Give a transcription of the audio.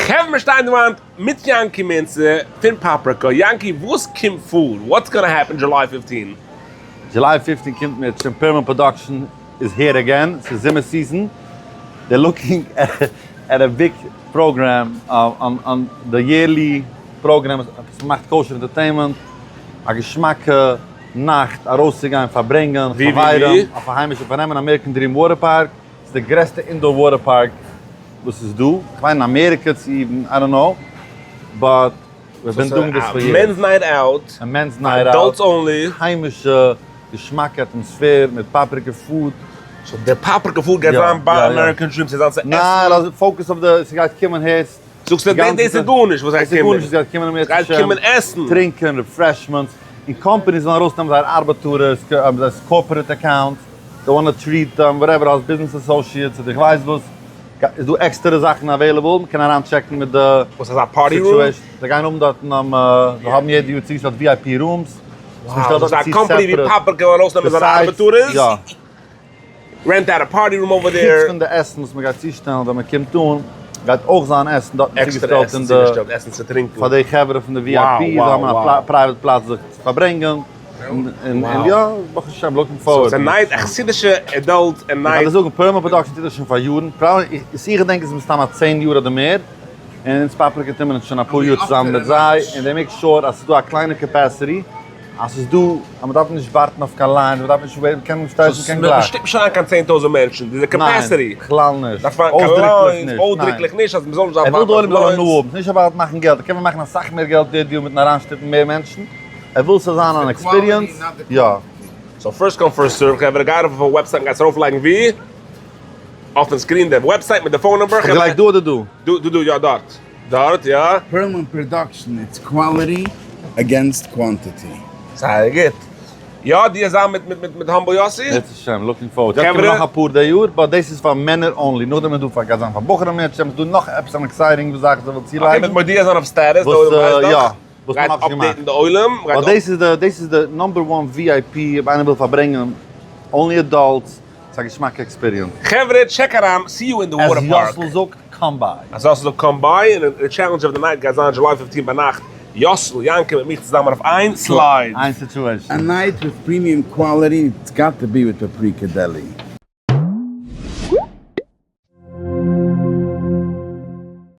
חברה מיר שטייען דא היינט מיט יענקי מינצער פון פאפריקא. יענקי וואס קומט פאר? What's gonna happen July 15? July 15 קומט מיט שוין Perlman Production איז here again, ס'איז זומער season, they're looking at a big program on the yearly program וואס מ'מאכט kosher entertainment, א געשמאקע נאכט ארויסצוגיין פארברענגען חברים אויף א היימישע פארנעם אין American Dream Water Park, ס'איז די גרעסטע indoor water park וואס איז דא, כ'מיין אין אמעריקע צו even, I don't know, but we've been doing this for years. A men's night out, a men's night out, adults only, היימישע געשמאקע אטמאספער מיט פאפריקע food. So די פאפריקע food גייט זיין ביי American Dream ס'איז זיין צו עסן? ניין, לאז focus אויף די, ס'גייט קומען הערסט. זאגסט דאס איז גארנישט וואס גייט קומען. דאס איז גארנישט וואס גייט קומען אם ירצה גייט השם. קומען עסן. טרינקען, refreshments, און companies וועלן ארויסנעמען זייער ארבעטארערס, זייער corporate accounts, they want treat them, whatever, האסט business associates אדער איך ווייס וואס, איז דא עקסטערע זאכן available, מ'קען אריין check ן מיט די וואס אזא party room? זיי גייען האבן דארטן, זיי האבן יעדע יאר צוגעשטעלט VIP rooms, וואו, דאס איז א קאמפאני ווי פאפריקע וועלן ארויסנעמען זיינע ארבעטארערס? יא. Rent out a party room over there. חוץ פון די עסן וואס מ'גייט צושטעלן ווען מ'קומט אן, גייט אויך זיין עסן דארטן צוגעשטעלט אין די. עקסטערע עסן צוגעשטעלט, עסן צו טרינקען. פאר די חברה פון די VIP, זיי האבן א private פלאץ זיך צו פארברענגען. און יא, ברוך השם, looking forward. So ס'איז א night, א חסידישע adult א night. איך וועל דיר זאגן, Perlman Production טוט דאס שוין פאר יארן, probably, וואס איך געדענק איז מסתם א צען יאר אדער מער, און אונז פאפריקע טוען מיר עס שוין אפאר יאר צוזאמען מיט זיי, און they make sure אז ס'איז דא א קליינע capacity. אז ס'איז דא, אז מ'דארף נישט ווארטן אויף קיין lines, מ'דארף נישט wait, מ'קען שטייסן מ'קען גלייך. מ'שטופט נישט אריין קיין 10,000 מענטשן, די capacity. ניין, בכלל נישט. דארף פארן קיין lines, אויסדריקליך נישט, אז מ'זאל נישט דארפן ווארטן אויף lines. ער וויל די עולם זאל הנאה האבן, ס'איז נישט about מאכן געלט, ער קען ווען מאכן אסאך מער געלט די deal מיטן אריינשטופן מער מענטשן, ער וויל ס'זאל זיין אן experience, יא. So first come first serve, חברה גיי ארויף אויפן website און גייטס ארויפלייגן ווי? אויפן screen די website מיט די phone number. כ'האב געלייגט דא אדער דא? דא דא דא יא דארט. דארט יא. Perlman Production it's quality against quantity. זייער גוט. יא די זיין מיט מיט מיט מיט Humble יאסי. בעזרת השם, looking forward. יעצט קומען נאך אפאר די יאר, but דאס איז פאר מענער only, נאכדעם איז דא פאר גייט זיין פאר בחורים בעזרת השם, איז דא נאך עפעס אן exciting זאך זיי ווילן צולייגן. Okay מ'וועט מודיע זיין אויף status, די עולם ווייסט דאך. יא, וואס גייט מ'האט נאכנישט געמאכט. update ן די עולם. ווייל דאס איז די, דאס איז די number one VIP אויב איינער וויל פארברענגען, only adults, ס'איז א געשמאקע experience. חברה check אריין, see you in the water park. אז יאסל זאגט come by. אז יאסל זאגט come by, און די challenge of the night גייט זיין July 15 ביינאכט, יאסל, יענקי מיט מיך צוזאמען אויף איין slide. איין situation. A night with premium quality, it's got to be with Paprika Deli.